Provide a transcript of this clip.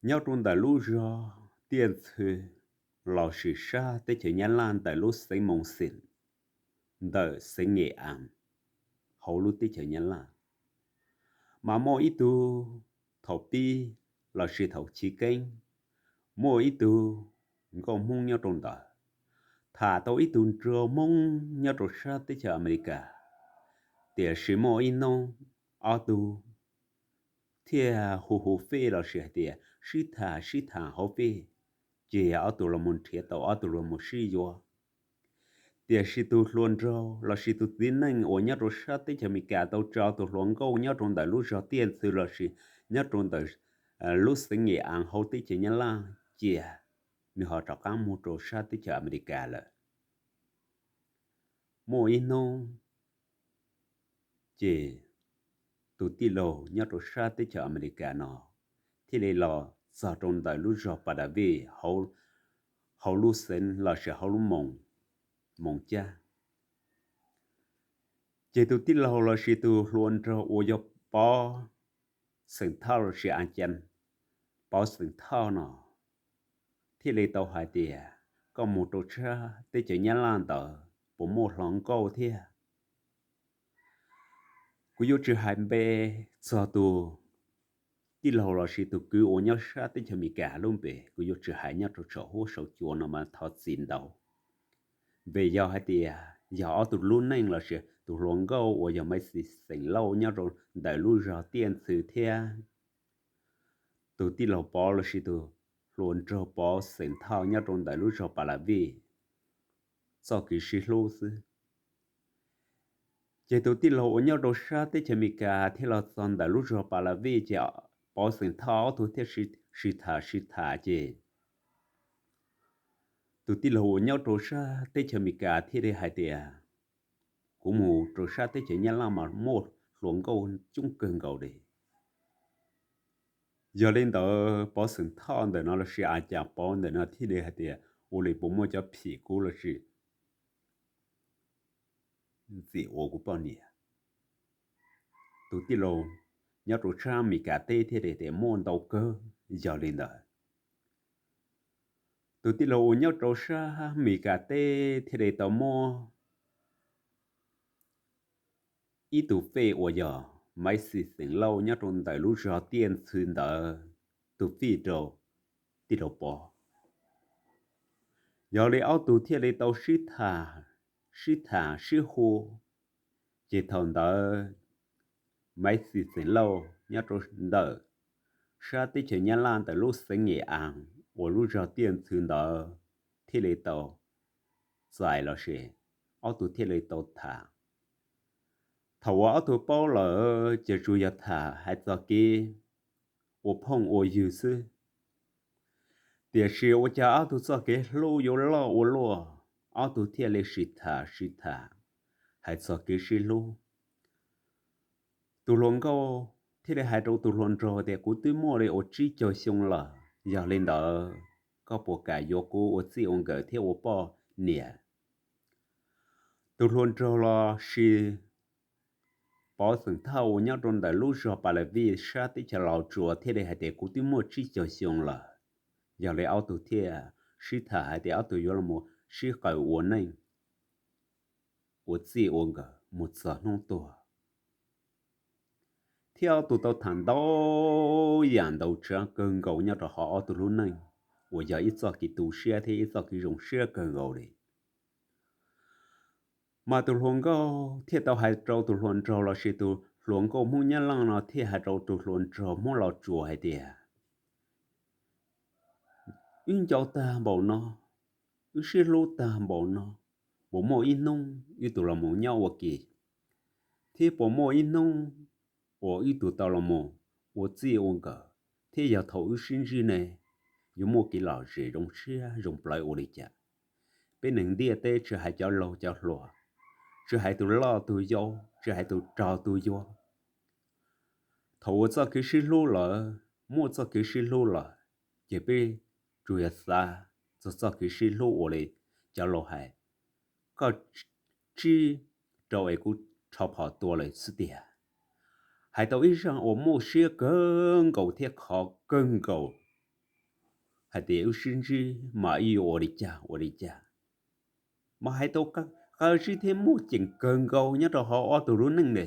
Nyob rau ntawm lub zog Tiaj Ntxhw lossis sab teb chaws Nyab Laj ntawm lub xeev Moos Xees, ntawm xeev Nyem As, hauv lub teb chaws Nyab Laj, mas muaj ib tug thaum pib lossis thaum chiv keeb, muaj ib tug nkauj Hmoob nyob rau ntawd, tham tau ib tug nraug Hmoob nyob rau sab teb chaws Amelikas. Tiam sis muaj ib hnub ob tug thiaj hu hu fej lossis hais tias sib tham sib tham hauv fej, ces ob tug los mus nrhiav tau ob tug los mus sib yuav. Tiam sis tus hluas nraug lossis tus txiv neej uas nyob rau sab teb chaws Amelikas tau tsa tus hluas nkauj nyob rau ntawm lub zog Tiaj Ntxhw lossis nyob rau ntawm lub xeev Nyem As hauv teb chaws Nyab Laj cia, nws ho rov qab mus rau sab teb chaws Amelikas lawm. Muaj ib hnub ces tus tij laug nyob rau sab teb chaws Amelikas no thiaj li los txog rau ntawm lub zog Pas Las Vij hauv lub xeev lossis hauv lub moos Moos Cab. Ces tus tij laug lossis tus hluas nraug uas yog Pov Xeem Thoj lossis a ca Pov Xeem Thoj no thiaj li tau hais tias, koj mus rau sab teb chaws Nyab Laj ntawd puas muaj hluas nkauj thiab? Kuv yuav tsis hais npe txog tus tij laug lossis tus kwv uas nyob sab teb chaws Amelikas lub npe, kuv yuav tsis hais nyob rau saum huab saum cua no mas thov txim ntau. Vim yog hais tias yog ob tug lub neej lossis tus hluas nkauj uas yog Maiv Xis Xeem Lauj nyob rau ntawm lub zog Tiaj Ntxhw thiab tus tij laug Pov lossis tus hluas nraug Pov Xeem Thoj nyob rau ntawm lub zog Pas Las Vij txoj kev sib hlub xwb. Ces tus tij laug uas nyob rau sab teb chaws Amelikas thiaj los txog ntawm lub zog Pas Las Vij ces Pov Xeem Thoj ob tug thiaj sib tham sib tham ces tus tij laug uas nyob rau sab teb chaws Amelikas thiaj li hais tias, kuv mus rau sab teb chaws Nyab Laj mas muaj hluas nkauj coob kawg nkaus li. Yog li ntawd Pov Xeem Thoj ntawm no lossis a ca Pov ntawm no thiaj li hais tias, ua li puas muaj cov phim kuv lossis ntxim ua kuv poj niam? Tus tij laug nyob rau sab Amelikas teb thiaj li tias, muaj ntau kawg. Yog li ntawd tus tij laug uas nyob rau sab Amelikas teb thiaj li tau muab ib tug fej uas yog Maiv Xis Xeem Lauj nyob rau ntawm lub zog Tiaj Ntxhw ntawd tus fej rau tij laug Pov. Yog li ob tug thiaj li tau sib tham, sib tham sib hu. Ces thaum ntawd Maiv Xis Xeem Lauj nyob rau ntawm sab teb chaws Nyab Laj ntawm lub xeev Nyem As uas lub zog Tiaj Ntxhw ntawd thiaj li tau txais los sis ob tug thiaj li tau tham. Thaum uas ob tug paub lawm ces tsuas yog tham hais txog kev ua phooj ua ywg xwb. Tiam sis ua cas ob tug txoj kev hlub yuav loj ua luaj, ob tug thiaj li sib tham sib tham hais txog kev sib hlub. Tus hluas nkauj thiaj li hais rau tus hluas nraug tias, kuv twb muaj li uas tsib caug xyoo lawm, yog li ntawd koj puas kam yuav kuv ua txij ua nkawm thiab ua poj niam? Tus hluas nraug los sis Pov Xeem Thoj uas nyob rau ntawm lub zog Pas Las Vij sab teb chaws Los Tsuas thiaj li hais tias, kuv twb muaj tsib caug xyoo lawm. Yog li ob tug thiaj sib tham hais tias ob tug yuav los sib qawm ua neej, ua txij ua nkawm mus txog hnub tuag. Thiab ob tug tau tham ntau yam ntau tsav kawg nkaus nyob rau hauv ob tug lub neej uas yog ib txoj kev tu siab thiab ib txoj kev zoo siab kawg nkaus li. Mas tus hluas nkauj thiaj tau hais rau tus hluas nraug los sis tus hluas nkauj Hmoob Nyab Laj no thiaj hais rau tus hluas nraug Hmoob Los Tsuas hais tias, wb nco tag npaum no, wb sib hlub tag npaum no, puas muaj ib hnub wb tug los mus nyob ua ke, thiab puas muaj ib hnub uas wb tug tau los mus ua txij ua nkawm, thiab yog thaum wb sib ntsib ne yuav muaj kev lom zem zoo siab zoo plawv ua li cas? Peb neeg ntiaj teb tsis hais cov laug cov hluas, tsis hais tus loj tus yau, tsis hais tus rog tus yuag, thaum uas txoj kev sib hlub lawm, muaj txoj kev sib hlub lawm, ces peb tsuas yog xav txog txoj kev sib hlub ua li cov laus hais, koj tsib rau es kuv rho phom tua lawm xwb tiag. Hais tau ib zaj uas muaj siab kawg nkaus thiab khov kawg nkaus hais tias wb sib ntsib mas wb yuav ua li cas ua li cas. Mas hais tau qawv zib thiab muaj ceem kawg nkaus nyob rau hauv ob tug lub neej ne.